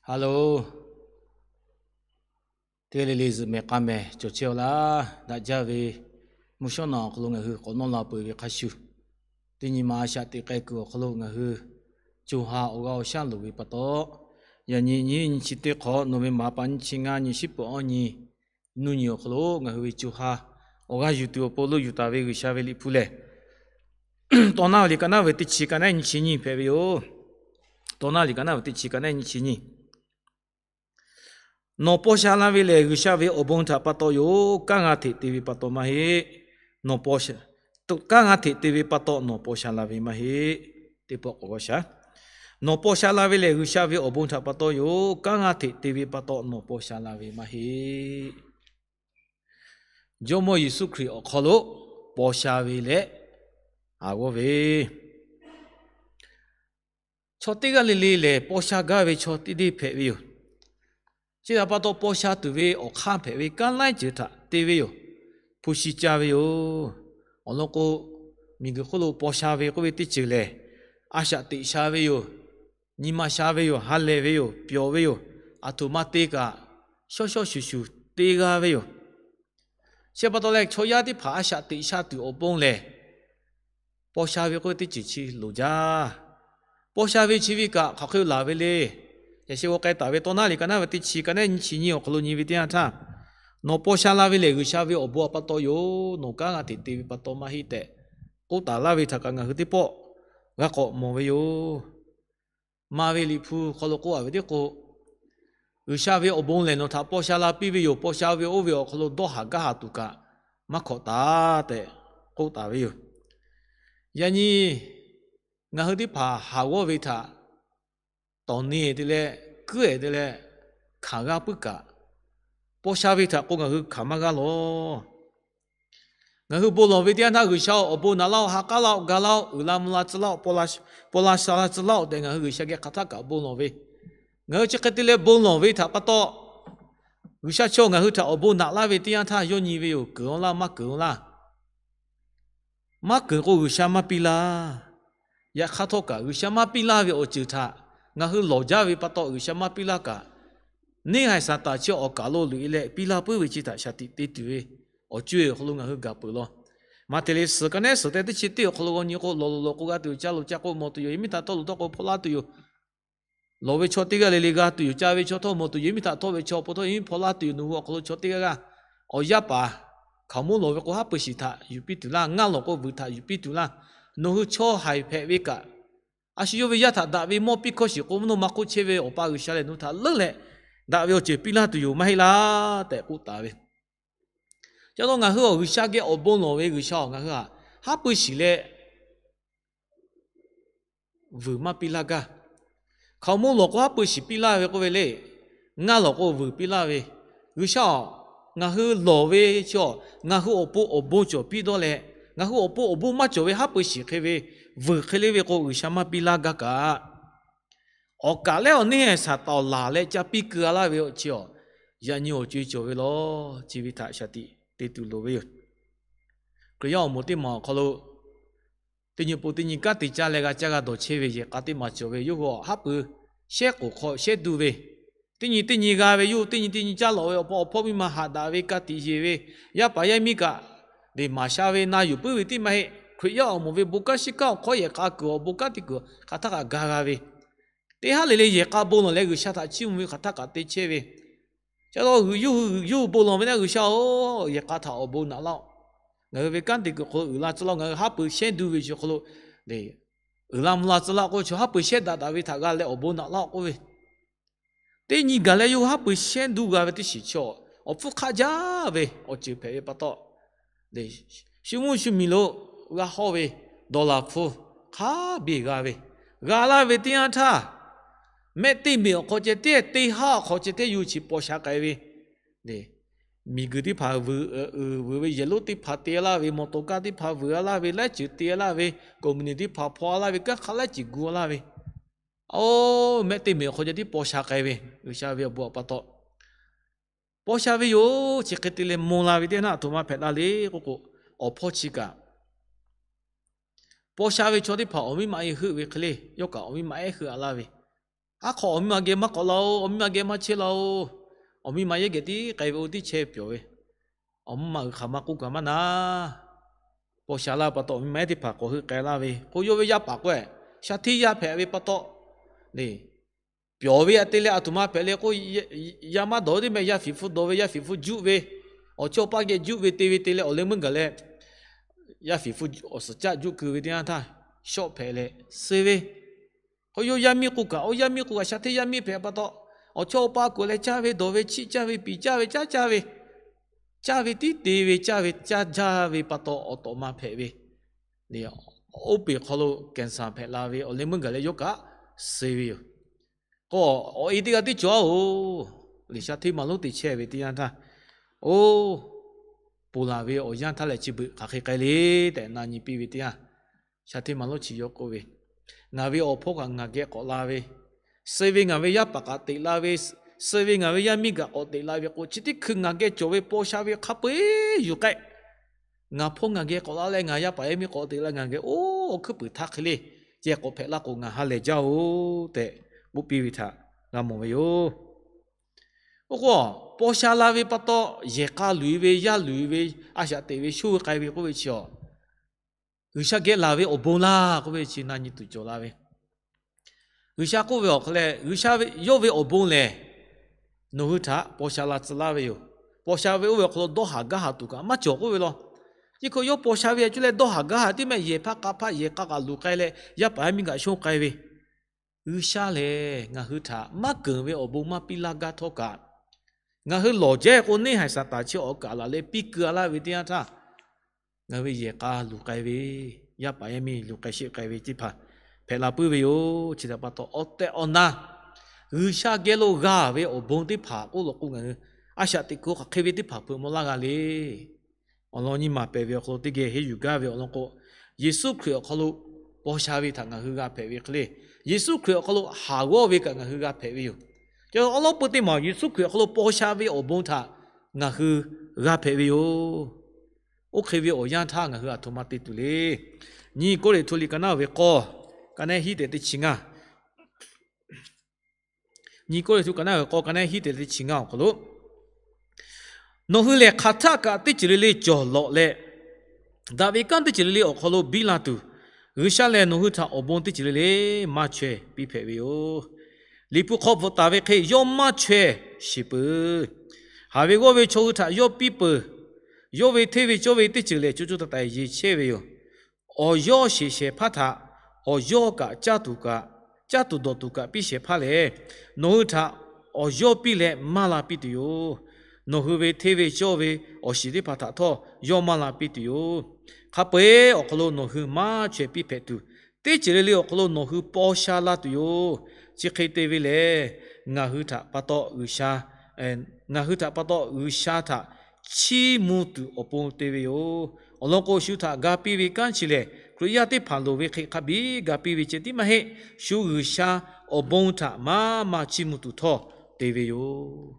Hello, teˇ g'aˇ le le zuhꞈ mehˍ k'a mehˍ cawˬ chehˇ-aw laˇ. Daꞈ jaˇ ve mvuhˇ shawˉ naꞈ awˬ hk'aw lo ngaˬ hui k'awꞈ nawˇ la peuˬ ve hk'a shuˍ, teˇ nyi ma a shaꞈ teꞈ k'ai kuiˬ awˬ hk'aw lo ngaˬ hui co ha awˬ g'aˇ awˬ shaˉ loˍ ve pa taw, yaꞈ nyi nyiˇ nyi chi teˇ hk'awꞈ November pa nyiˇ chi ngaˇ nyi shiˉ peuˬ awˇ nyi, nuˇ nyi awˬ hk'aw lo ngaˬ hui ve co ha awˬ g'aˇ yuˬ tuˬ awˬ pon lo yuˬ taˍ ve G'uiˬsha ve liꞈ hpu lehˬ, Tawˇ naˆ ve liꞈ ka naˆ ve teˇ chi ka naˆ nyi chi nyi hpehꞈ ve yoˬ. Tawˇ naˆ liꞈ ka naˆ ve teˇ chi ka naˆ nyi chi nyi. Nawˬ paw sha la ve lehˬ, G'uiˬsha ve awˬ bon htaꞈ pa taw yoˬ. Kanˉ g'a hteꞈ te ve pa taw maˇ heˆ. Nawˬ paw sha, kanˉ g'a hteꞈ te ve pa taw nawˬ paw sha la ve maˇ heˆ. Teˇ pawˆ k'awꞈ g'aw sha. Nawˬ paw sha la ve lehˬ, G'uiˬsha ve awˬ bon htaꞈ pa taw yoˬ. Kanˉ g'a hteꞈ te ve pa taw nawˬ paw sha la ve maˇ heˆ. Jawˇmawˇ Yeˍsuˆ Hkriꞈ awˬ hk'aw lo paw sha ve leh haˍ g'awˇ ve chaw teˇ g'aˇ le le lehˬ, paw sha gaˇ ve chaw teˇ deˇ hpehꞈ ve yoˬ. Chi htaꞈ pa taw, paw sha tuˬ ve awˬ hk'aˇ hpehꞈ ve kanˉ laiˉ ceuˬ htaꞈ te ve yoˬ. Hpu shi caˇ ve yoˬ. Awˬ lawn k'o, miˬguiˬ hk'oˆ lo paw sha ve k'oˆ ve teˇ ceuˬ lehˬ, a shaꞈ teꞈ sha ve yoˬ. Nyi ma sha ve yoˬ. Ha lehˬ ve yoˬ. Pyawˬ ve yoˬ. Aˬ htoꞈ ma te kaꞈ, shawˉ shawˉ shuˍ shuˍ te g'a ve yoˬ. Chi pa taw leh, chaw yaˇ teˇ hpaˍ a shaꞈ teꞈ sha tuˬ awˬ pon lehˬ, paw sha ve k'oˆ ve teˇ ceuˬ chi loˍ jaˇ. Paw sha ve chi ve kaꞈ hk'aˬ hk'e laˬ ve le. Yaꞈ sheh g'aw k'ai taˍ ve Tawˇ naˆ liꞈ ka naˆ ve teˇ chi ka naˆ nyi chi nyi awˬ hk'aw lo nyi ve teˇ yanˇ htaˇ, nawˬ paw sha la ve lehˬ, G'uiˬsha ve awˬ bon htaꞈ pa taw yoˬ. Nawˬ kanˉ g'a hteꞈ te ve pa taw maˇ heˆ tehꞈ k'oˆ taˍ laˇ ve htaꞈ kaꞈ ngaˬ hui teˇ pawˆ g'a k'awꞈ mawˬ ve yoˬ. Maˍ ve liꞈ hpu hk'aw lo k'oˆ a ve teˇ k'o, G'uiˬsha ve awˬ bon lehˬ, nawˬ htaꞈ paw sha la piˇ ve yoˬ. Paw sha ve oˇ ve awˬ hk'aw lo dawˇ haˍ gaˇ haˍ tuˬ kaꞈ maˇ hkawꞈ taˍ tehꞈ k'oˆ taˍ ve yoˬ. Yaꞈ nyi ngaˬ hui teˇ hpaˍ haˍ g'awˇ ve htaꞈ tawˍ ne te leh, kuiˉ ehˍ te leh, hkanˍ g'aˇ puiˉ kaꞈ, paw sha ve htaꞈ k'o ngaˬ hui hkanˍ maˇ g'aˇ lawˬ. Ngaˬ hui bon lawˬ ve teˇ yanˇ htaˇ, G'uiˬsha-oˬ, awˬ bon naꞈ laˇ-oˆ, ha k'aˉ laˇ-oˆ, ga laˇ-oˆ, uiˍ la mvuh la tcuh laˇ-oˆ, paw la sha la tcuh laˇ-oˆ tehꞈ, ngaˬ hui G'uiˬsha geh hk'aˬ htaˇ kaꞈ bon lawˬ ve. Ngaˬ hui chi hk'e te leh bon lawˬ ve htaꞈ pa taw, G'uiˬsha chaw ngaˬ hui htaꞈ awˬ bon naꞈ laˇ ve teˇ yanˇ htaˇ, yawˇ nyi ve yoˬ. Keunˍ-aw laˇ, maˇ keunˍ-aw laˇ. Maˇ keunˍ k'o, G'uiˬsha maˇ piˇ laˇ. Yaꞈ hk'aˇ htawˇ kaꞈ, G'uiˬsha maˇ piˇ laˇ ve awˬ ceuˬ htaꞈ ngaˬ hui lawˬ jaˇ ve pa taw, G'uiˬsha maˇ piˇ laˇ kaꞈ, neˇ haiˬ Saˍtanˍ chi awˬ kaˍ lo loꞈ e leh piˇ laˇ puiˉ ve chi htaꞈ shaˍ tiꞈ te tuˬ ve awˬ co-e awˬ hk'aw lo ngaˬ hui gaˬ peuˬ law. Maꞈhtehˍ liꞈ suhˍ ka naˆ suhˍ tehꞈ teˇ chi teˇ awˬ hk'aw lo g'aw nyi k'o, lawˬ loꞈ lawˬ k'o g'a tuˬ yoˬ, ca loˬ ca k'o mawˬ tuˬ yoˬ, yehˬ miˉ htaꞈ htawˇ loˬ htawˇ k'o hpaw laˇ tuˬ yoˬ. Lawˬ ve chaw teˇ g'aˇ le le g'a tuˬ yoˬ, ca ve chaw htawˇ mawˬ tuˬ, yehˬ miˉ htaꞈ htawˇ ve chaw pa htawˇ yehˬ miˉ hpaw laˇ tuˬ yoˬ. Nawˬ hui awˬ hk'aw lo chaw teˇ g'aˇ g'aˇ awˬ yaˇ paˍ hkaoˍmonˇ lawˬ ve k'o, haˉ pui shiˍ htaꞈ yuˬ piˇ tuˬ laˇ. Ngaˇ lawˬ k'o, vuiˬ htaꞈ yuˬ piˇ tuˬ laˇ. Nawˬ hui chaw haiˬ hpehꞈ ve kaꞈ, a shu yawˇ ve yaˇ htaꞈ daꞈ ve mawˇ piˇ hkawˇ shiˍ k'o, mvuhˇ naw ma hk'oˆ chehˇ ve Awˬ pa G'uiˬsha lehˬ, nawˬ hui htaꞈ leuˉ leh daꞈ ve awˬ ceuˬ piˇ laˇ tuˬ yoˬ, maˇ heˆ laˇ tehꞈ k'oˆ taˍ ve. Ca taw ngaˬ hui awˬ G'uiˬsha geh awˬ bon lawˬ ve G'uiˬsha-oˬ, ngaˬ hui htaꞈ haˉ pui shiˍ leh vuiˬ maˇ piˇ laˇ gaˇ. Hkaoˍmonˇ lawˬ k'o, haˉ pui shiˍ piˇ laˇ ve k'oˆ ve le. Ngaˇ lawˬ k'o, vuiˬ piˇ laˇ ve. G'uiˬsha-oˬ, ngaˬ hui lawˬ ve chi-a, ngaˬ hui awˬ pon awˬ bon cawˬ piˇ dawˇ leh, ngaˬ hui awˬ pon awˬ bon maˇ cawˬ ve haˉ pui shiˍ hk'e ve, vuiˬ hk'e le ve k'o, G'uiˬsha maˇ piˇ laˇ gaˇ kaꞈ, awˬ kaˍ lehˉ awˬ neˇ haiˬ Saˍtanˍ awˬ laˬ leh ca piˇ keu a laˇ ve chi-a, yaꞈ nyi awˬ co-e cawˬ ve law. Chi ve htaꞈ shaˍ tiꞈ te tuˬ loˍ ve yoˬ. Hkriꞈ yaˇ awˬ moˍ teˇ maˬ awˬ hk'aw lo teˇ nyi pon teˇ nyi kanˉ te caˇ leh g'a caˇ g'a dawˬ chehˇ ve yehˬ k'a teˇ maˬ cawˬ ve, yawˇ hui haˉ pui shehˉ k'oˍ hk'aw shehˉ duˇ ve, teˇ nyi teˇ nyi g'a ve, yawˇ hui teˇ nyi teˇ nyi caˇ lawˬ ve awˬ pa awˬ hpawˇ miˇ ma haꞈ daꞈ ve ka tiꞈ yeˬ ve, yaˇ paˍ yaˇ miˇ kaꞈ leˬ maˍ sha ve na yuˬ puiˉ ve tiˉ maˇ heˆ. Hkriꞈ yaˇ awˬ moˍ ve bon kanˉ shiˉ kanˉ awˬ hk'aw yehˬ k'a kuiˬ awˬ bon kanˉ te kuiˬ hk'aˬ htaˇ kaꞈ ga g'a ve, teˇ haˉ le le yehˬ k'a bon lawˬ leh G'uiˬsha htaꞈ chiˇ mvuh ve hk'aˬ htaˇ kaꞈ te chehˇ ve, ca taw yawˇ hui bon lawˬ ve naˆ, G'uiˬsha-oˬ, yehˬ k'a htaꞈ awˬ bon naꞈ laˇ-oˆ. Ngaˬ hui ve kanˉ te kuiˬ hk'aw lo uiˍ la tcuh laˇ-oˆ. Ngaˬ hui haˉ pui shehˉ duˇ ve chi hk'aw lo uiˍ la mvuh la tcuh laˇ k'oˆ ve chaw, haˉ pui shehˉ daꞈ daꞈ ve htaꞈ g'a leh awˬ bon naꞈ laˇ-oˆ k'oˆ ve, teˇ nyi gaˬ leh yawˇ hui haˉ pui shehˉ duˇ g'a ve teˇ shiˍ chi-a, awˬ hpfuhˇ hk'aˆ jaˇ ve awˬ ceuˬ hpehꞈ ve pa taw, shu mvuhˇ shu miˬ lo g'a hawˇ ve dawˬ laˬ hpu hk'a biˇ g'a ve, g'a laˇ ve teˇ yanˇ htaˇ, mehˆ teˇ meꞈ awˬ hk'aw ceh teˇ, teˇ haˉ awˬ hk'aw ceh teˇ yuˬ chi paw sha k'ai ve, miˬguiˬ teˇ hpaˍ vuiˬ, vuiˬ ve yehˬ lonˉ teˇ hpaˍ te laˇ ve, mawˬ tawˍ kaˇ teˇ hpaˍ vuiˬ a laˇ ve, laiˉ ceuˬ te laˇ ve, company teˇ hpaˍ hpaw a laˇ ve, kanˉ hk'a laiˉ ceuˬ gu a laˇ ve, oˇ mehˆ teˇ meꞈ awˬ hk'aw ceh tiˉ paw sha k'ai ve, G'uiˬsha ve awˬ bon awˬ pa taw paw sha ve yoˬ. Chi hk'e te leh maw la ve teˇ naˆ aˬ htoꞈ ma hpehꞈ la le k'oˆ k'o, awˬ hpawˇ chi kaꞈ paw sha ve chaw teˇ hpaˍ awˬ miˇ ma e heuˆ ve hk'e le, yawˇ kaꞈ awˬ miˇ ma ehˉ heuˆ a laˇ ve, Aˉ hk'aw awˬ miˇ ma geh maˇ k'awꞈ la-oˬ, awˬ miˇ ma geh maˇ chehˇ la-oˬ. Awˬ miˇ ma yehˉ geh tiˉ k'ai ve oˇ tiˉ chehˇ ve pyawˬ ve, awˬ miˇ ma uiˍ hk'aˬ ma k'oˆ kaꞈ maˇ na. Paw sha laˇ ve pa taw, awˬ miˇ ma yehˉ teˇ hpaˍ k'awꞈ heuˆ k'ai laˇ ve k'o, yawˇ ve yaˇ paˍ k'o-e, sha hteˇ yaˇ hpehꞈ ve pa taw le, pyawˬ ve aꞈ te leh aˬ htoꞈ ma hpehꞈ le k'o, yaˇ maˇ dawˬ ve teˇ meh yaˇ fiˍ hpfuhˇ dawˬ ve, yaˇ fiˍ hpfuhˇ juˆ ve, awˬ chawˇ paˇ geh juˆ ve te ve te leh awˬ leh meuˇ gaˬ leh, yaˇ fiˍ hpfuhˇ awˬ suhˍ caˆ juˆ keu ve teˇ yanˇ htaˇ, shawˆ hpehꞈ leh suh ve k'o, yawˇ yaˇ miˇ k'oˆ kaꞈ, oˇ yaˇ miˇ k'oˆ kaꞈ, sha hteˇ yaˇ miˇ hpehꞈ pa taw, awˬ chawˇ awˬ pa kuˬ leh caˇ ve, dawˬ ve, chiˆ caˇ ve, piˍ caˇ ve, caˇ caˇ ve, caˇ ve tiˉ te ve, caˇ ve caˇ jaˇ ve pa taw, awˬ tawꞈ ma hpehꞈ ve le. Oˇ peˬ hk'aw lo cancer hpehꞈ la ve awˬ leh meuˇ gaˬ leh yawˇ kaꞈ suh ve yoˬ. K'o, awˬ e teˇ g'aˇ tiˉ cawˬ-oˬ, liꞈ sha hteˇ maˇ lonˉ te chehˇ ve teˇ yanˇ htaˇ, oˇ, ponˬ laˬ ve awˬ yanˇ htaˇ leh chi beuꞈ hk'aˬ hk'e k'ai le tehꞈ na nyi piˇ ve teˇ yanˇ, sha hteˇ maˇ lonˉ chi yawˇ k'oˆ ve, Ngaˬ ve awˬ hpawˇ kaꞈ ngaˬ geh k'awꞈ la ve, suh ve ngaˬ ve yaˇ paˍ kaꞈ teꞈ la ve, suh ve ngaˬ ve yaˇ miˇ kaꞈ k'awꞈ teꞈ la ve k'o, chi teˇ hkui ngaˬ geh cawˬ ve paw sha ve hk'a peu-eˬ yuˬ k'ai. Ngaˬ hpawˇ ngaˬ geh k'awꞈ la leh ngaˬ yaˇ paˍ yaˇ miˇ k'awꞈ teꞈ la ngaˬ geh oˇ awˬ hkuiˉ puiˍ htaˇ hk'e le, ceh k'awꞈ hpehꞈ laˇ k'o ngaˬ ha lehˬ jaˇ-oˬ tehꞈ k'oˆ piˇ ve htaꞈ g'a mawˬ ve yoˬ. Oˇ k'o, paw sha la ve pa taw yehˬ k'a luˬ ve, yaˇ luˬ ve, a shaꞈ teꞈ ve, sho k'ai ve k'oˆ ve chi-a, G'uiˬsha geh laˬ ve awˬ bon laˇ k'oˆ ve chi na nyi tuˬ cawˬ la ve. G'uiˬsha k'oˆ ve awˬ hk'aw leh, G'uiˬsha yawˇ ve awˬ bon lehˬ, nawˬ hui htaꞈ paw sha la tcuh laˇ ve yoˬ. Paw sha ve oˇ ve awˬ hk'aw lo dawˇ haˍ gaˇ haˍ tuˬ kaꞈ maˇ cawˬ k'oˆ ve law. Chi hk'e yawˇ paw sha ve a cuˇ leh dawˇ haˍ gaˇ haˍ tiˉ meh yehˬ hpaˇ k'a hpaˇ yehˬ k'a kaꞈ luˬ k'ai leh, yaˇ paˍ yaˇ miˇ kaꞈ shonˇ k'ai ve, G'uiˬsha lehˬ ngaˬ hui htaꞈ maˇ keunˍ ve awˬ bon maˇ piˇ laˇ gaˇ htawˇ kaꞈ, ngaˬ hui lawˬ jehˇ k'o neˇ haiˬ Saˍtanˍ chi awˬ kaˍ laˬ leh piˇ keu-a laˇ ve teˇ yanˇ htaˇ, ngaˬ hui ve yehˬ k'a luˬ k'ai ve, yaˇ paˍ yaˇ miˇ luˬ k'ai sheˆ k'ai ve teˇ hpaˍ hpehꞈ la puiˉ ve yoˬ. Chi htaꞈ pa taw, awˬ tehˬ awˬ na G'uiˬsha geh lo g'a ve awˬ bon teˇ hpaˍ k'oˆ lo k'o, ngaˬ hui a shaꞈ teꞈ kuiˬ hk'aˬ hk'e ve teˇ hpaˍ hpeuꞈ maw laˇ g'a le. Awˬ lawn nyi ma pehˬ ve awˬ hk'aw lo teˇ geh henˇ yuˬ gaˇ ve awˬ lawn k'o, Yeˍsuˆ Hkriꞈ awˬ hk'aw lo paw sha ve htaꞈ ngaˬ hui g'a hpehꞈ ve hk'e le, Yeˍsuˆ Hkriꞈ awˬ hk'aw lo haˍ g'awˇ ve kaꞈ ngaˬ hui g'a hpehꞈ ve yoˬ. Awˉ lawˉ peu teˇ maˬ Yeˍsuˆ Hkriꞈ awˬ hk'aw lo paw sha ve awˬ bon htaꞈ ngaˬ hui g'a hpehꞈ ve yoˬ. Oˇ hk'e ve awˬ yanˇ htaˇ ngaˬ hui aˬ htoꞈ ma te tuˬ le. Nyi Kawˇrenˍhtuˆ liꞈ ka naˉ ve k'awˇ, ka naˉ hiˉ tehꞈ teˇ chi ngaˇ Nyi Kawˇrenˍhtuˆ ka naˉ ve k'awˇ, ka naˉ hiˉ tehꞈ teˇ chi ngaˇ awˬ hk'aw lo, Nawˬ hui lehˬ hk'aˬ htaˆ kaꞈ teˇ ceuˬ le le cawˬ lawꞈ leh, daꞈ ve kanˉ teˇ ceuˬ le le awˬ hk'aw lo biˇ la tuˬ, G'uiˬsha lehˬ nawˬ hui htaꞈ awˬ bon teˇ ceuˬ le le maˇ chaweh piˇ hpehꞈ ve yoˬ. Liꞈ hpu hk'aw bvuhꞈ taˍ ve hk'e yawˇ maˇ chaweh sheˍ peuˬ. Haˍ ve g'awˇ ve chaw hui htaꞈ yawˇ piˇ peuˬ. Yawˇ ve hteˇ ve cawˇ ve teˇ ceuˬ lehˬ, co co taiˍ taiˍ yeˬ chehˇ ve yoˬ. Awˬ yawˇ sheˍ shehˍ hpaˇ htaꞈ awˬ yawˇ kaꞈ caˇ tuˬ kaꞈ, caˇ tuˬ dawˬ tuˬ kaꞈ piˇ shehˍ hpaˇ lehˬ, nawˬ hui htaꞈ awˬ yawˇ piˇ leh maˇ la piˇ tuˬ yoˬ. Nawˬ hui ve hteˇ ve cawˇ ve awˬ shiˍ teˇ hpaˍ htaꞈ htawˇ yawˇ maˇ la piˇ tuˬ yoˬ. Hk'a peu-eˬ awˬ hk'aw lo nawˬ hui maˇ chaweh piˇ hpehꞈ tuˬ, teˇ ceuˬ le le awˬ hk'aw lo nawˬ hui paw sha la tuˬ yoˬ. Chi hk'e te ve lehˬ, ngaˬ hui htaꞈ pa taw G'uiˬsha ngaˬ hui htaꞈ pa taw G'uiˬsha htaꞈ chiˇ mvuh tuˬ awˬ pon te ve yoˬ. Awˬ lawn k'o, shu htaꞈ ga piˇ ve kanˉ chi lehˬ, Hkriꞈ yaˇ teˇ hpaˍ loˍ ve hk'e hk'a biˇ ga piˇ ve ceh tiˉ maˇ heˆ. Shu G'uiˬsha awˬ bon htaꞈ maˇ maˇ chiˇ mvuh tuˬ htawˇ te ve yoˬ.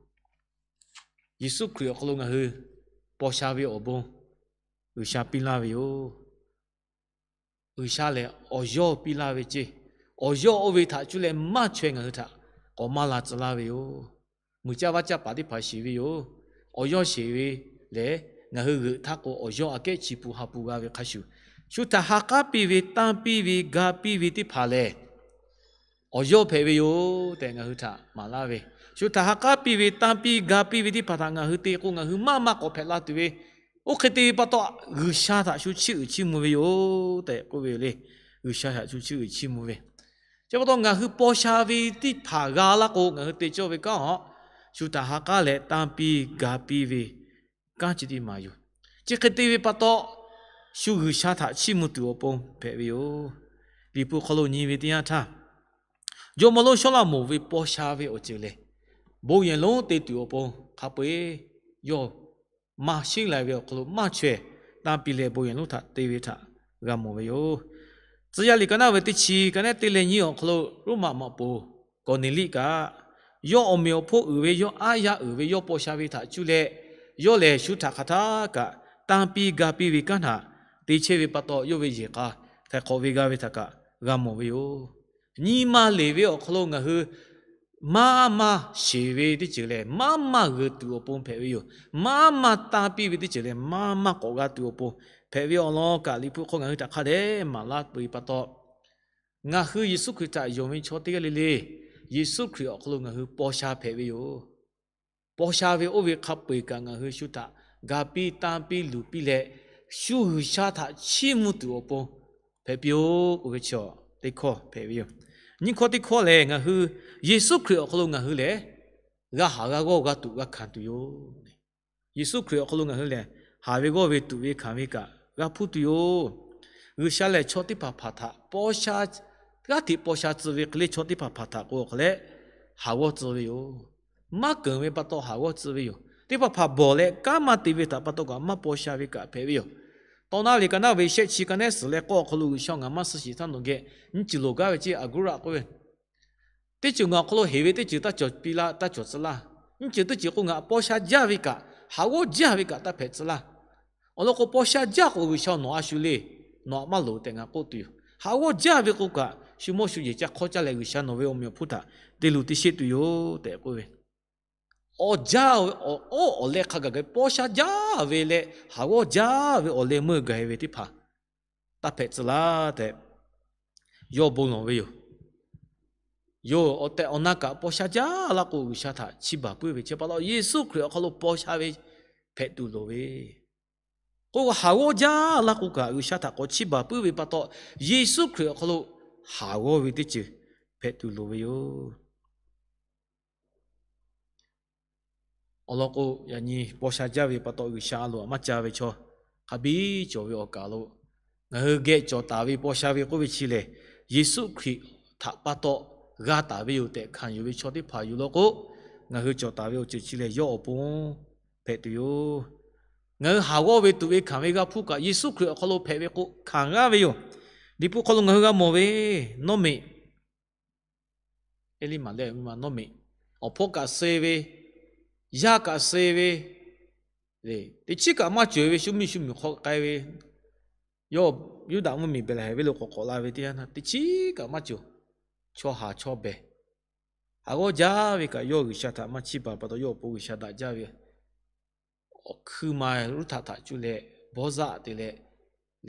Yeˍsuˆ Hkriꞈ awˬ hk'aw lo ngaˬ hui paw sha ve awˬ bon G'uiˬsha piˇ laˇ ve yoˬ. G'uiˬsha lehˬ awˬ yawˇ piˇ laˇ ve ceˇ. Awˬ yawˇ oˇ ve htaꞈ cuˇ leh maˇ chaweh ngaˬ hui htaꞈ k'awꞈ maˇ la tcuh laˇ ve yoˬ. Muiˬ caˇ vaˇ caˇ paˍ teˇ hpaˍ shiˍ ve yoˬ. Awˬ yawˇ sheˍ ve lehˬ, ngaˬ hui g'euꞈ htaˇ k'o, awˬ yawˇ aꞈ kehˉ chi pun ha pun g'a ve hk'a shuˍ, shu htaꞈ ha k'aˉ piˇ ve, tanˇ piˇ ve, ga piˇ ve teˇ hpaˍ lehˬ, awˬ yawˇ hpehꞈ ve yoˬ tehꞈ ngaˬ hui htaꞈ maˍ laˇ ve, shu htaꞈ ha k'aˉ piˇ ve, tanˇ piˇ ga piˇ ve teˇ hpaˍ htaꞈ ngaˬ hui te k'o, ngaˬ hui maˇ maˇ k'awꞈ hpehꞈ la tuˬ ve, oˇ hk'e te ve pa taw, G'uiˬsha htaꞈ shu chiˇ uiˍ chiˇ mvuh ve yoˬ tehꞈ k'oˆ ve yoˬ le. G'uiˬsha htaꞈ shu chiˇ uiˍ chiˇ mvuh ve, chi pa taw ngaˬ hui paw sha ve teˇ hpaˍ g'a laˇ k'o, ngaˬ hui te cawˇ ve kanˉ-aˬ, shu htaꞈ ha k'aˉ leh tanˇ piˇ ga piˇ ve kanˉ chi teˇ maˬ yoˬ. Chi hk'e te ve pa taw, shu G'uiˬsha htaꞈ chiˇ mvuh tuˬ awˬ pon hpehꞈ ve yoˬ. Liꞈ hpu hk'aw lo nyi ve teˇ yanˇ htaˇ, jawˇmawˇ lonˉ Sawˉlaꞈmonˍ ve paw sha ve awˬ ceuˬ lehˬ, bon yehˬ lonˉ te tuˬ awˬ pon hk'a peu-eˬ yawˇ maˇ sheˉ lai ve awˬ hk'aw lo maˇ chaweh tanˇ piˇ leh bon yehˬ lonˉ htaꞈ te ve htaꞈ g'a mawˬ ve yoˬ. Tcuh yaˇ liꞈ ka naˉ ve teˇ chi, ka naˉ teˇ leh nyiˇ awˬ hk'aw lo Roˉmaꞈ maꞈ poˍ Kawˍneˍliˆ kaꞈ, yawˇ awˬ meꞈ awˬ hponˇ uiˍ ve, yawˇ aˉ yaˇ uiˍ ve, yawˇ paw sha ve htaꞈ cuˇ leh, yawˇ lehˬ shu htaꞈ hk'aˬ htaˇ kaꞈ tanˇ piˇ ga piˇ ve kanˉ htaꞈ te chehˇ ve pa taw, yawˇ ve yehˬ k'a htaiˍ hk'awꞈ ve g'a ve htaꞈ kaꞈ g'a mawˬ ve yoˬ. Nyi ma leˬ ve awˬ hk'aw lo ngaˬ hui maˇ maˇ sheˍ ve teˇ ceuˬ lehˬ, maˇ maˇ g'euꞈ tuˬ awˬ pon hpehꞈ ve yoˬ. Maˇ maˇ tanˇ piˇ ve teˇ ceuˬ lehˬ, maˇ maˇ k'awꞈ g'a tuˬ awˬ pon hpehꞈ ve awˬ lawn kaꞈ, Liꞈ hpu hk'aw ngaˬ hui htaꞈ hk'a dehꞈ maˍ laˇ peuˬ ve pa taw, ngaˬ hui Yeˍsuˆ Hkriꞈ htaꞈ yonˍ ve chaw teˇ g'aˇ le le, Yeˍsuˆ Hkriꞈ awˬ hk'aw lo ngaˬ hui paw sha hpehꞈ ve yoˬ. Paw sha ve oˇ ve hk'a peu-eˬ kaꞈ ngaˬ hui shu htaꞈ ga piˇ, tanˇ piˇ, luˬ piˇ leh, shu G'uiˬsha htaꞈ chiˇ mvuh tuˬ awˬ pon hpehꞈ piˇ-oˬ k'oˆ ve chi teˇ hkawˇ hpehꞈ ve yoˬ. Nyiˇ hkawˇ teˇ hkawˇ lehˬ, ngaˬ hui Yeˍsuˆ Hkriꞈ awˬ hk'aw lo ngaˬ hui lehˬ, g'a haˍ g'a g'awˇ g'a tuꞈ g'a hkanˍ tuˬ yoˬ. Yeˍsuˆ Hkriꞈ awˬ hk'aw lo ngaˬ hui lehˬ, haˍ ve g'awˇ ve tuꞈ ve hkanˍ ve kaꞈ g'a hpuˇ tuˬ yoˬ. G'uiˬsha lehˬ, chaw teˇ hpaˍ hpaˍ htaꞈ paw sha, g'aˇ hteꞈ paw sha tcuh ve hk'e le, chaw teˇ hpaˍ hpaˍ htaꞈ k'o awˬ hk'aw leh haˍ g'awˇ tcuh ve yoˬ. Maˇ keunˍ ve pa taw haˍ g'awˇ tcuh ve yoˬ. Teˇ hpaˍ hpaˍ bawˬ leh kanˉ maˇ te ve htaꞈ pa taw kaꞈ maˇ paw sha ve kaꞈ hpehꞈ ve yoˬ. Tawˇ naˉ ve ka naˉ ve shehˆ chi ka nehˉ suhˍ leh k'awˇ awˬ hk'aw lo G'uiˬsha ngaˬ maˇ suh shiˍ htaˇ nawˬ geh nyiˇ ceuˬ loˍ gaˇ ve ceˇ, aˍguˉraꞈ k'oˆ ve, teˇ ceuˬ ngaˬ awˬ hk'aw lo heˍ ve teˇ ceuˬ taˇ cawˬ piˇ laˇ, taˇ cawˬ tcuh laˇ. Nyiˇ ceuˬ teˇ ceuˬ k'o, ngaˬ paw sha jaˇ ve kaꞈ, haˍ g'awˇ jaˇ ve kaꞈ taˇ hpehꞈ tcuh laˇ. Awˬ lawn k'o, paw sha jaˇ k'o, G'uiˬsha nawˬ a shu le, nawˬ htaꞈ maˇ loˍ tehꞈ ngaˬ k'oˆ tuˬ yoˬ. Haˍ g'awˇ jaˇ ve k'o kaꞈ, shu mawˇ shu yehˬ ca hk'awˇ caˇ leh G'uiˬsha nawˬ ve awˬ meꞈ awˬ hponˇ htaꞈ te luˬ te sheˆ tuˬ yoˬ tehꞈ k'oˆ ve, awˬ jaˇ, awˬ, awˬ leh hk'a gaˬ gaˬ paw sha jaˇ ve leh haˍ g'awˇ jaˇ ve awˬ leh meuˇ gaˬ-e ve teˇ hpaˍ taˇ hpehꞈ tcuh laˇ tehꞈ yawˇ bon lawˬ ve yoˬ. Yoˬ, awˬ tehˬ awˬ na kaꞈ paw sha jaˇ laˇ k'o, G'uiˬsha htaꞈ chiˇ baˬ puiˉ ve chi pa taw, Yeˍsuˆ Hkriꞈ awˬ hk'aw lo paw sha ve hpehꞈ tuˬ loˍ ve k'o, haˍ g'awˇ jaˇ laˇ k'o kaꞈ, G'uiˬsha htaꞈ k'awꞈ chiˇ baˬ puiˉ ve pa taw, Yeˍsuˆ Hkriꞈ awˬ hk'aw lo haˍ g'awˇ ve teˇ ceuˬ hpehꞈ tuˬ loˍ ve yoˬ. Awˬ lawn k'o, yaꞈ nyi paw sha jaˇ ve pa taw G'uiˬsha a loˍ htaꞈ maˇ ca ve chaw hk'a biˇ cawˬ ve awˬ kaˍ lo, ngaˬ hui geh cawˬ taˍ ve paw sha ve k'oˆ ve chi lehˬ, Yeˍsuˆ Hkriꞈ htaꞈ pa taw g'a taˍ ve yoˬ tehꞈ hkanˍ yuˬ ve chaw teˇ hpaˍ yoˬ law k'o, ngaˬ hui cawˬ taˍ ve awˬ ceuˬ chi lehˬ, yawˇ awˬ pon hpehꞈ tuˬ yoˬ. Ngaˬ hui haˍ g'awˇ ve tuꞈ ve hkanˍ ve g'a hpuˇ kaꞈ, Yeˍsuˆ Hkriꞈ awˬ hk'aw lo hpehꞈ ve k'o hkanˍ g'aˇ ve yoˬ. Liꞈ hpu hk'aw lo ngaˬ hui g'a mawˬ ve, nawˇ meꞈ, Eˇliˇmaꞈ leh nawˇ meꞈ, awˬ hpawˇ kaꞈ suh ve, yaˇ kaꞈ suh ve, teꞈ chiˉ kaꞈ maˇ cawˬ ve shu miˬ shu miˬ hk'aw k'ai ve, yawˇ Yuˇdaꞈ mvuhˇmiˬ Behˍlehˍhehnˍ venˇ lo k'awꞈ k'awꞈ la ve teˇ yanˇ htaˇ, teꞈ chiˉ kaꞈ maˇ cawˬ. Chaw haˍ chaw behˬ, haˍ g'awˇ jaˇ ve kaꞈ yawˇ G'uiˬsha htaꞈ maˇ chiˇ baˬ pa taw, yawˇ awˬ pon G'uiˬsha daꞈ jaˇ ve awˬ hkui ma Ruˉhtaꞈ htaꞈ cuˇ leh bawˇ zaˆ te leh,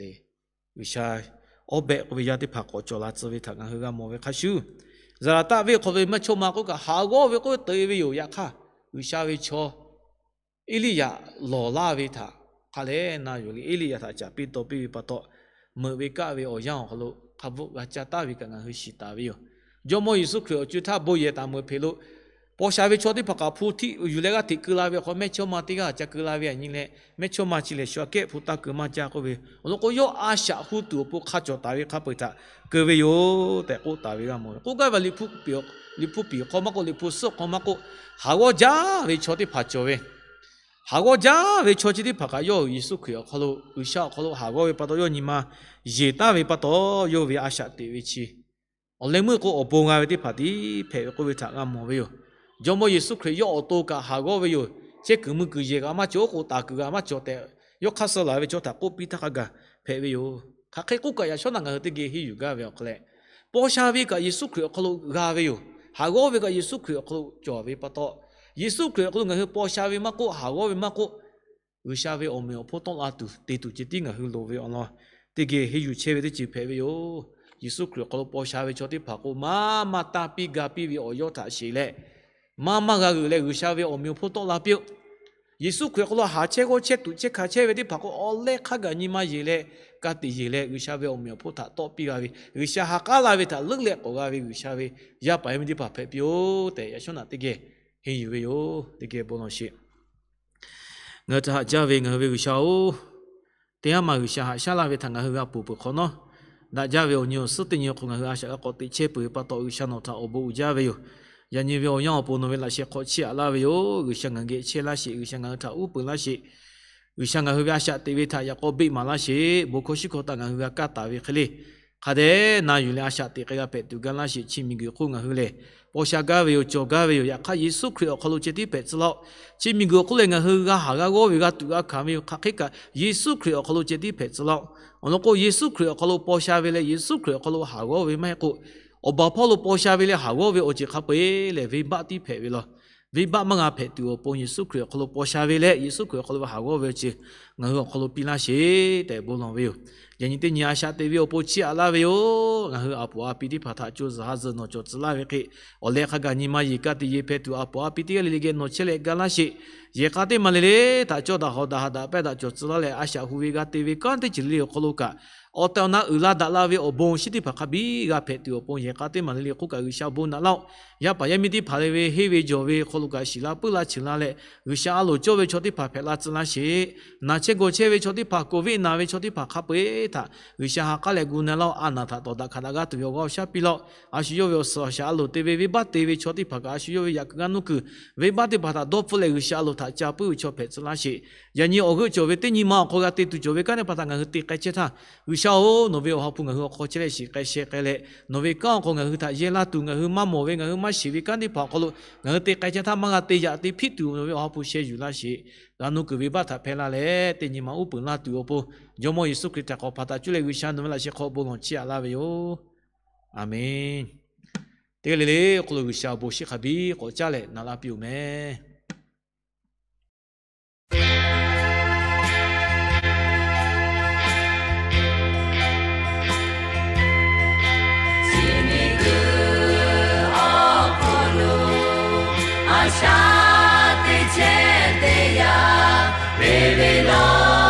G'uiˬsha Awˉbehꞈ k'oˆ ve yaˇ teˇ hpaˍ k'awꞈ cawˬ la tcuh ve htaꞈ ngaˬ hui g'a mawˬ ve hk'a shuˍ, Zaˍlaˍtaˆ venˇ hk'aw ve mehˇchawˇma k'oˆ kaꞈ haˍ g'awˇ ve k'oˆ ve te ve yoˬ. Yaꞈ hk'aˇ, G'uiˬsha ve chaw Eˇliˇyaꞈ lawˬ laˇ ve htaꞈ hk'a leh na yuˬ le. Eˇliˇyaꞈ htaꞈ caꞈ piˇ taw piˇ ve pa taw, meuꞈ ve kaˆ ve awˬ yanˇ awˬ hk'aw lo hk'a bvuhˆ g'a caˇ taˍ ve kaꞈ ngaˬ hui shiˍ taˍ ve yoˬ. Jawˇmawˇ Yeˍsuˆ Hkriꞈ awˬ co e htaˇ bon yehˬ taˍ meuꞈ hpeꞈ lo paw sha ve chaw teˇ hpaˍ kaꞈ hpu htiˆ yuˬ leh g'aˇ hteꞈ keu la ve awˬ hk'aw, mehˇchawˇma teˇ g'aˇ ca keu la ve aꞈ nyi leh, mehˇchawˇma chi lehˬ shu aꞈ kehˉ hpu taˇ keu maˇ jaˇ k'oˆ ve, awˬ lawn k'o, yawˇ a shaꞈ hu tuˬ awˬ pon hk'a cawˬ taˍ ve hk'a peu-eˬ htaꞈ keu ve yoˬ tehꞈ k'oˆ taˍ ve g'a mawˬ ve. K'oˆ gaˇ ve Liꞈ hpu piˍ hk'aw maˇ k'oˆ, Liꞈ hpu suhˉ hk'aw maˇ k'oˆ, haˍ g'awˇ jaˇ ve chaw teˇ hpaˍ cawˬ ve, haˍ g'awˇ jaˇ ve chaw chi teˇ hpaˍ kaꞈ yawˇ Yeˍsuˆ Hkriꞈ awˬ hk'aw lo, G'uiˬsha awˬ hk'aw lo haˍ g'awˇ ve pa taw, yawˇ nyi ma yeˬ taˍ ve pa taw, yawˇ ve a shaꞈ teꞈ ve chi awˬ leh meuˇ k'o awˬ bon g'a ve teˇ hpaˍ tiˉ hpehꞈ ve k'oˆ ve htaꞈ g'a mawˬ ve yoˬ. Jawˇmawˇ Yeˍsuˆ Hkriꞈ yawˇ awˬ to kaꞈ haˍ g'awˇ ve yoˬ. Chehˇ kuiˬ mui kuiˬ yehˬ kaꞈ maˇ cawˬ, oˉ k'oˍ taˍ kuiˬ kaꞈ maˇ cawˬ tehꞈ, yawˇ hk'aˇ suh laˬ ve chaw htaꞈ k'oˆ piˇ htaˇ hk'a gaˬ hpehꞈ ve yoˬ. Hk'aˬ hk'e k'oˆ kaꞈ, yaꞈ shawˉ naꞈ ngaˬ hui teˇ geh henˇ yuˬ gaˇ ve awˬ hk'aw leh, paw sha ve kaꞈ Yeˍsuˆ Hkriꞈ awˬ hk'aw lo g'a ve yoˬ. Haˍ g'awˇ ve kaꞈ Yeˍsuˆ Hkriꞈ awˬ hk'aw lo cawˬ ve pa taw, Yeˍsuˆ Hkriꞈ awˬ hk'aw lo ngaˬ hui paw sha ve maˇ k'oˆ, haˍ g'awˇ ve maˇ k'oˆ, G'uiˬsha ve awˬ meꞈ awˬ hponˇ tawˆ la tuˬ te tuˬ ceh tiˉ ngaˬ hui loˍ ve awˬ lawn teˇ geh henˇ yuˬ chehˇ ve teˇ ceuˬ hpehꞈ ve yoˬ. Yeˍsuˆ Hkriꞈ awˬ hk'aw lo paw sha ve chaw teˇ hpaˍ k'o, maˇ maˇ tanˇ piˇ ga piˇ ve awˬ yawˇ htaꞈ sheˍ leh, maˇ maˇ g'a g'euꞈ leh G'uiˬsha ve awˬ meꞈ awˬ hponˇ tawˆ la piˇ-oˆ. Yeˍsuˆ Hkriꞈ awˬ hk'aw lo haˍ chehˇ g'awˇ chehˇ tuꞈ chehˇ hkanˍ chehˇ ve teˇ hpaˍ k'o, awˬ leh hk'a gaˬ nyi ma yeˬ leh, ka tiꞈ yeˬ leh G'uiˬsha ve awˬ meꞈ awˬ hponˇ htaꞈ tawˆ piˇ g'a ve, G'uiˬsha ha k'aˉ laˇ ve htaꞈ leuˉ leh k'awꞈ g'a ve G'uiˬsha ve yaˇ paˍ yaˇ miˇ teˇ hpaˍ hpehꞈ piˇ-oˆ tehꞈ, yaꞈ shawˉ naꞈ teˇ geh henˇ yuˬ ve yoˬ. Teˇ geh bon lawˬ sheˍ. Ngaˬ hui htaꞈ haꞈ jaˇ ve ngaˬ hui ve G'uiˬsha-oˬ, teˇ haˉ ma G'uiˬsha haꞈ shaˉ laˇ ve htaꞈ ngaˬ hui g'a ponˬ peuˬ hk'awꞈ nawˉ, daꞈ jaˇ ve awˬ nyi awˬ suhˉ teˇ nyi awˬ hk'aw ngaˬ hui a shaꞈ g'a k'awꞈ teꞈ chehˇ peuˬ ve pa taw, G'uiˬsha nawˬ htaꞈ awˬ bon uiˍ jaˇ ve yoˬ. Yaꞈ nyi ve awˬ yanˇ awˬ pon nawˬ ve laꞈ sheh hk'aw chiˇ aꞈ laˇ ve yoˬ. G'uiˬsha ngaˬ geh chehˇ laˇ sheˍ. G'uiˬsha ngaˬ hui htaꞈ uˉ peunˍ laˇ sheˍ. G'uiˬsha ngaˬ hui ve a shaꞈ teꞈ ve htaꞈ yaꞈ k'aw beˆ maˍ laˇ sheˍ. Bon hkawˇ shinˉ hkawˇ htaꞈ ngaˬ hui g'a kaˇ taˍ ve hk'e le, hk'a dehꞈ na yuˬ leh a shaꞈ teꞈ k'ai g'a hpehꞈ tuˬ gaˇ laˇ sheˍ. Chi miˬguiˬ hk'oˆ ngaˬ hui lehˬ, paw sha gaˇ ve yoˬ, cawˬ gaˇ ve yoˬ. Yaꞈ hk'aˇ, Yeˍsuˆ Hkriꞈ awˬ hk'aw lo ceh tiˉ hpehꞈ tcuh laˇ-oˆ. Chi miˬguiˬ awˬ hk'oˆ lehˬ, ngaˬ hui g'a haˍ g'a g'awˇ ve, g'a tuꞈ g'a hkanˍ ve yoˬ. Hk'aˬ hk'e kaꞈ, Yeˍsuˆ Hkriꞈ awˬ hk'aw lo ceh tiˉ hpehꞈ tcuh laˇ-oˆ. Awˬ lawn k'o, Yeˍsuˆ Hkriꞈ awˬ hk'aw lo paw sha ve leh, Yeˍsuˆ Hkriꞈ awˬ hk'aw lo haˍ g'awˇ ve maˇ heˆ k'o, awˬ baˬ hpawˇ lo paw sha ve leh haˍ g'awˇ ve awˬ ceuˬ hk'a peu-eˬ lehˬ, venˇbaˆ tiˉ hpehꞈ ve law. Venˇbaˆ maˇ g'a hpehꞈ tuˬ awˬ pon Yeˍsuˆ Hkriꞈ awˬ hk'aw lo paw sha ve leh Yeˍsuˆ Hkriꞈ awˬ hk'aw lo ve haˍ g'awˇ ve awˬ ceuˬ ngaˬ hui awˬ hk'aw lo piˇ laˇ sheˍ tehꞈ bon lawˬ ve yoˬ. Yaꞈ nyi teˇ nyi a shaꞈ te ve awˬ pon chiˇ aꞈ laˇ ve yoˬ. Ngaˬ hui a poˍ a pi teˇ hpaˍ htaꞈ co zuhˬ ha zuhˬ nawˬ cawˬ tcuh laˇ ve hk'e, awˬ leh hk'a gaˬ nyi ma yeˬ kaˇ te yeˬ hpehꞈ tuˬ a poˍ a pi teˇ g'aˇ le le geh nawˬ chehˇ leh ga laˇ sheˍ. Yehˬ k'a teˇ maˬ le le htaꞈ cawˇ daꞈ hawˍ daꞈ ha daꞈ pehˇ daꞈ cawˬ tcuh laˇ leh, a shaꞈ hu ve g'a te ve kanˉ teˇ ceuˬ le le awˬ hk'aw lo kaꞈ, awˬ tehˬ awˬ na uiˍ la daꞈ la ve awˬ bon awˬ shinˉ teˇ hpaˍ hk'a biˇ g'a hpehꞈ tuˬ awˬ pon yehˬ k'a teˇ maˬ le le hk'oˆ kaꞈ G'uiˬsha bon naꞈ laˇ-oˆ. Yaˇ paˍ yaˇ miˇ teˇ hpaˍ le ve henˇ ve jawˬ ve hk'aw lo kaꞈ shiˍ la puiˉ la cheuˬ la leh, G'uiˬsha a loˍ cawˇ ve chaw teˇ hpaˍ hpehꞈ la tcuh laˇ sheˍ. Naˬ chehˇ gawˬ chehˇ ve chaw teˇ hpaˍ, k'oˍ viˆ naˬ ve chaw teˇ hpaˍ hk'a peu-eˬ htaꞈ G'uiˬsha ha k'aˉ leh gu na laˇ-oˆ. A naˬ htaꞈ tawˍ daꞈ hkanˍ daꞈ g'a tuˬ ve awˬ g'aˇ awˬ shaˉ piˇ laˇ-oˆ. A shu yawˇ ve awˬ suhˍ awˬ shaˍ a loˍ te ve venˇbaˆ te ve chaw teˇ hpaˍ kaꞈ, a shu yawˇ ve yaꞈ kuiˬ g'aˇ nuˇ kuiˬ venˇbaˆ teˇ hpaˍ htaꞈ dawˇ hpfuhˆ leh G'uiˬsha a loˍ htaꞈ ca puiˉ ve chaw hpehꞈ tcuh laˇ sheˍ. Yaꞈ nyi awˬ g'euˆ cawˬ ve teˇ nyi ma awˬ hk'aw g'a te tuˬ cawˬ ve kanˉ teˇ hpaˍ htaꞈ ngaˬ hui te k'ai chehˇ htaˇ, G'uiˬsha-oˬ, nawˬ ve awˬ ha hpu ngaˬ hui awˬ hk'aw chehˇ leh shiˍ k'ai sheh k'ai leh, nawˬ ve kanˉ awˬ hk'aw ngaˬ hui htaꞈ yehˇ laˇ tuˬ, ngaˬ hui maˇ mawˬ ve, ngaˬ hui maˇ shiˍ ve kanˉ teˇ hpaˍ awˬ hk'aw lo ngaˬ hui te k'ai chehˇ htaˇ, maˇ g'a te yaꞈ te hpiˆ tuˬ nawˬ ve awˬ ha hpu sheh yuˬ laˇ sheˍ. G'a nuˇ kuiˬ venˇbaˆ htaꞈ hpehˇ laˇ leh, teˇ nyi ma uˉ peunˍ laˇ tuˬ awˬ pon, Jawˇmawˇ Yeˍsuˆ Hkriꞈ htaꞈ k'awꞈ hpaˍ taˍ cuˇ leh G'uiˬsha nawˬ ve laꞈ sheh hk'aw bon lawˬ chiˇ aꞈ laˇ ve yoˬ. Aˬmenˍ. Teˇ g'aˇ le le awˬ hk'aw lo G'uiˬsha awˬ bon shiˉ hk'a biˇ k'awꞈ caˉ leh naꞈ laˇ piˇ-oˬ mehˍ. Chi miˬguiˬ awˬ hk'aw lo a shaꞈ teꞈ chehˇ teˇ yanˇ, ve ve law